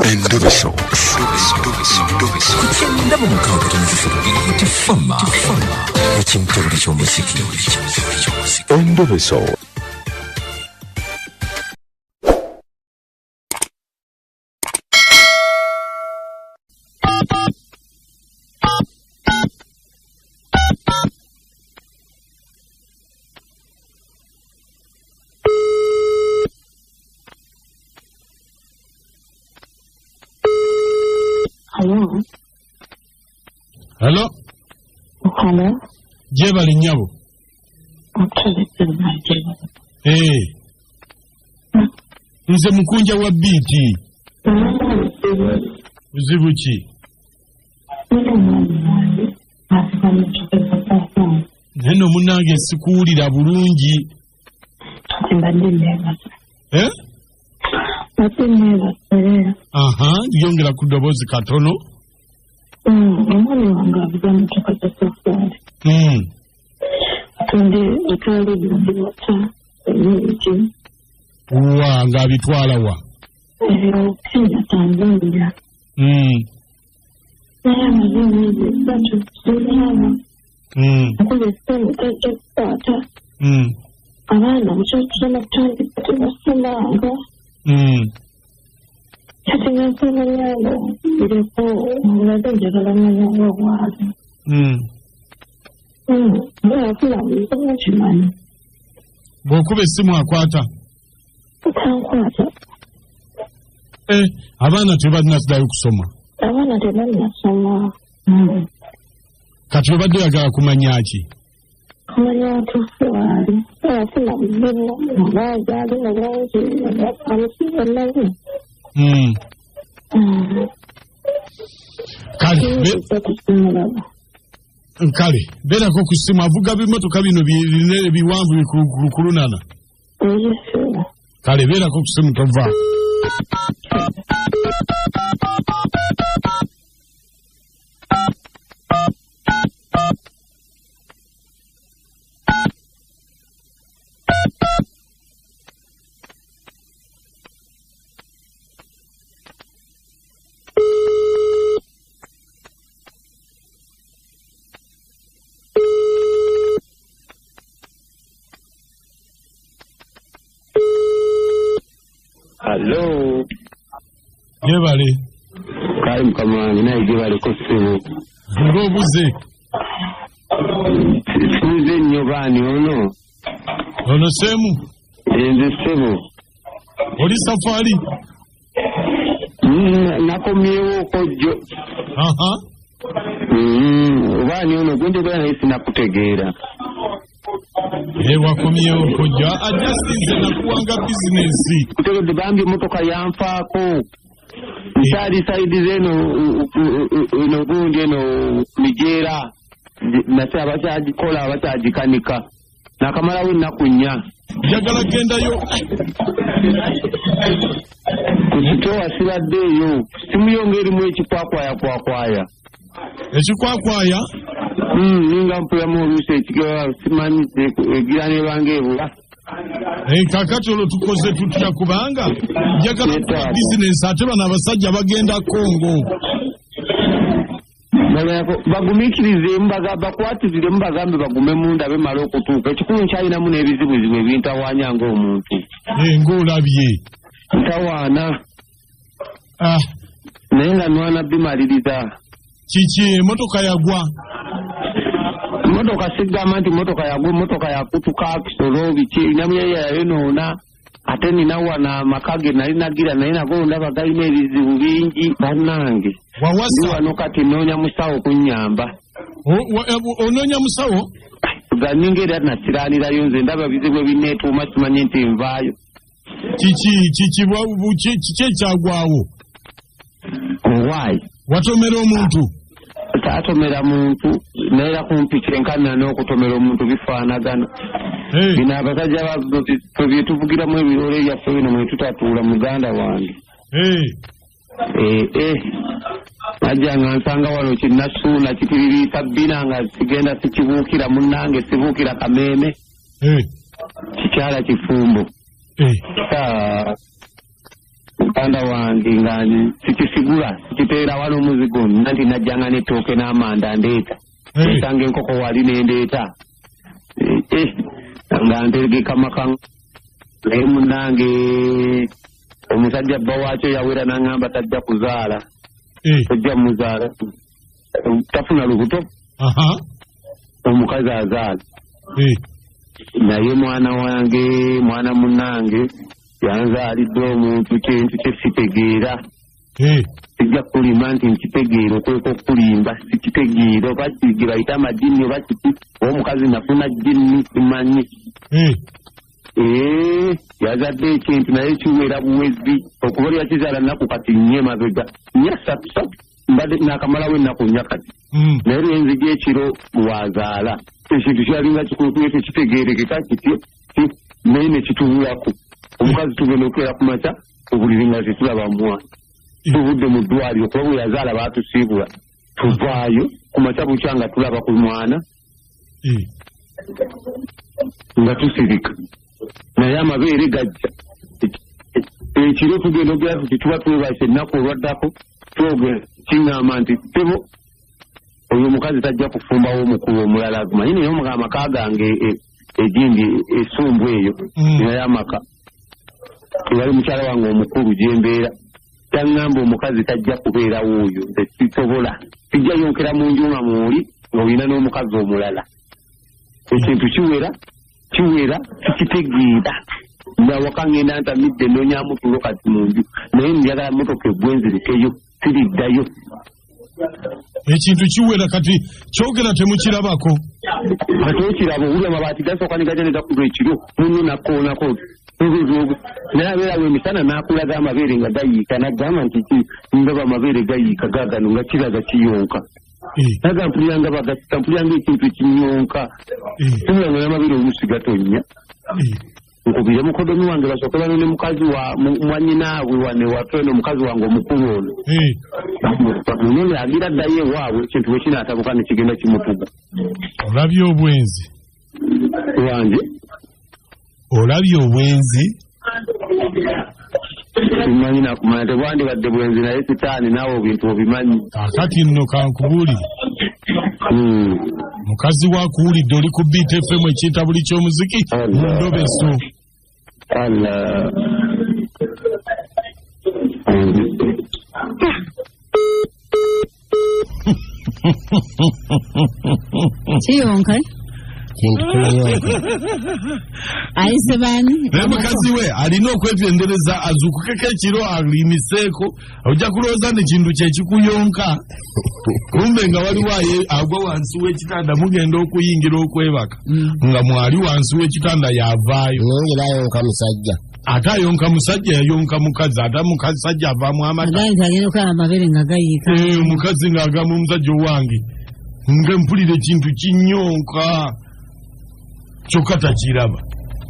Endobeso. Ku 96 Fama ekintobuli ky'omuziki. Endobeso. Hello. Hello? Hello. Gyebale nnyabo. Eh. Nze mukunja wa BT. Buzibu ki? Naye nno munnange sikuwulira bulungi. Eh? Aha, yongera ku ddoboozi katono. Omwami wange avuga mmotoka za safaari. Atwala ebintu ebingi. Wa ng'abitwala wa? Kenya, Tanzania. Naye amaze emyezi 3 simulaba. Nkuba essimu tajja kukwata. Abaana mukyakisoma kutandika tebasomanga. Kati nga nsaba nyange bireko omulaze njagala manya obwali. Bwakula bulisobola kimanyi. Bw'okuba essimu akwata? Tankwata. Abaana tebannaddayo kusoma? Abaana tebannasoma. Kati obadde oyagala kumanya ki? Kumanya ntuufu waali. Afuna buzibu, oba ali mulungi, amusiba naye. Kale, kale, beerako ku ssimu avuga bimotoka bino biwanvu bikulunana. Kale, beerako ku ssimu tovaako. Hello. Gyebale. Kale mukama wange naye gyebaleko ssebo. Ng'obuze. Sinze nnyo baani ono? Ono Seemu. Nze ssebo. Oli safaari? Nakomyewo kojjo. Aha. Obaani ono gwe njogera naye sinakutegeera. Wakomyewo kojjo. Just nze nakuwanga bizinensi. Kutegedde bambi emmotoka yanfaako. Nkyali sayidi z'eno eno gundi eno Mijeera. Nate abakyagikola abakyagikanika. Nakamalawo ennaku 4. Njagala gendayo. Ku sitoowa sibadde eyo. Simu yo ng'erimu ekikwakwayakwaya. Ekikwakwaya? Ninga mpulamu oluusi ekigera simanyi egira nebanga ebula. Kaakati olwo tukoze tutya kubanga njagala kuba bizinensi ate bano abasajja bagenda Congo. Bagumiikirizemu bakwatiziremu bagambe bagume munda bemala okutuuka. Ekikulu nkyalinamu n'ebizibuzibu ebintawaanya ng'omuntu. Ng'olabye. Ntawaana. Naye nga nwana bimaliriza. Kiki emmotoka yagwa? Emmotoka sigamba nti emmotoka yagwa, emmotoka yakutuka kisolo biki namuyeya yayonoona. Ate nina wano amaka ge nali nagira naye nago ndaba galina ebizibu bingi bannange. Wawasa? Ndi wano kati nnoonya musawo kunnyamba. Onoonya musawo? Ganinga era nasiraanirayo nze ndaba bizibu ebinneetuuma simanyi nti nvaayo. Kiki ekyagwawo? Owaayi. Watomera omuntu? Taatomera muntu naye era kumpi kyenkana n'okutomera omuntu bifaanagana. Bino abasajja ffe bye tuvugiramu ebiroola ebyaffe bino mwe tutatuula muganda wange. Najja nga nsanga wano kinnasuuna kitiririisa bbina nga sigenda sikibuukira munnange sibuukira kameeme. Kikyala kifumbo. Muganda wange nga sikisigula, sikiteera wano omuzigo nti najjanga n'ettooke n'amanda ndeeta. Nsanga enkoko wali nendeeta. Nga ntegeka maka naye munnange omusajja bba waakyo yawera n'aŋŋamba tajja kuzaala. Tojja muzaala. Tafuna lubuto. Omukazi azaala. Naye mwana wange, mwana munnange yanzaalidde omuntu kintu kye sitegeera. Sijja kulima nti nkitegeera okweka okulimba sikitegeera oba gye bayita amajinni oba kiki oba omukazi nafuna jinni simanyi. Yazadde ekintu naye kiwera buwezi okuba lyakizaala nnaku kati nnya emabega nnya ssatu ssatu mbadde naakamalawo ennaku nnya kati naye lwenzija ekiro lwazaala ekintu kyalinga kikulukuye tekitegeerekeka kityo naye ne kitubulako. Omukazi tugenda okukeera ku makya obuliri nga tetulaba mwana. Tuvudde mu ddwaliro kuba bwe yazaala baatusiibula tuvaayo ku makya bukya nga tulaba ku mwana nga tusirika naye amabeere gajja. Ekiro tugenda ogera tuti tuba twebase ennaku olwaddako twogera kiŋŋamba nti ssebo oyo omukazi tajja kufumbawo omukulu omulala manyi naye amaka gange egindi esumbu eyo naye amaka ewali mukyala wange omukulu gyembeera taŋŋamba omukazi tajja kubeerawo oyo nze sisobola sijja yonkera mu nju nga mwoli ng'olina n'omukazi omulala. Ekintu kiwera kiwera sikitegeera. Nawaka ngenda ntamidde nnoonyamu tulo kati mu nju naye njagala mmotoka eggwe nzirikeyo siriddayo. Ekintu kiwera kati kyogera temukirabako. Ate okiraba owulira amabaati gasooka ne gajja ne gakuba ekiro munno nakkoonako naye abeerawo emisana n'akulaga amabeere nga gayiika n'agamba nti ndaba amabeere gayiika gaagano nga kiraga kiyonka. Naga mpulira nga bagasika mpulira ng'ekintu ekinyonka mpulira nga n'amabeere oluusi gatonnya. Nkubire mukodomi wange basooke banone mukazi wa mwannyinaabwe wane waffe ono omukazi wange omukulu ono munone agira ddayo ewaabwe ekintu bwe kinaatabuka ne kigenda kimutuga. Olabye obwenzi wange? Olabye obwenzi? Simanyi nakumanya tebwandibadde bwenzi naye sitaani naawe ebintu obimanyi. Kaakati nno kankubuulire. Mukazi wa kuwulidde oli ku Beat FM ekintabuli ky'omuziki mu ndobeso. Kiyonka? Kintu kiyonka. Ayise baani? Naye mukazi we alina okwetendereza azuukukeko ekiro alimiseeko ojja kulowooza nti kintu kye kikuyonka kumbe nga waliwo agwa wansi w'ekitanda mugenda okuyingira okwebaka nga mwali wansi w'ekitanda yavaayo. Naye era ayonka musajja. Ate ayonka musajja yayonka mukazi ate musajja avaamu amata. Agambye nti agenda okulaba amabeere nga gayiika. Omukazi ng'agamba omusajja owange nga mpulira ekintu kinyonka kyokka takiraba.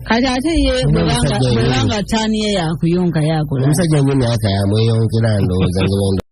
Kati ate ye bwebanga taani ye yakuyonka yakola. Omusajja nnyo myaka yamweyonkera ndowooza ngendo.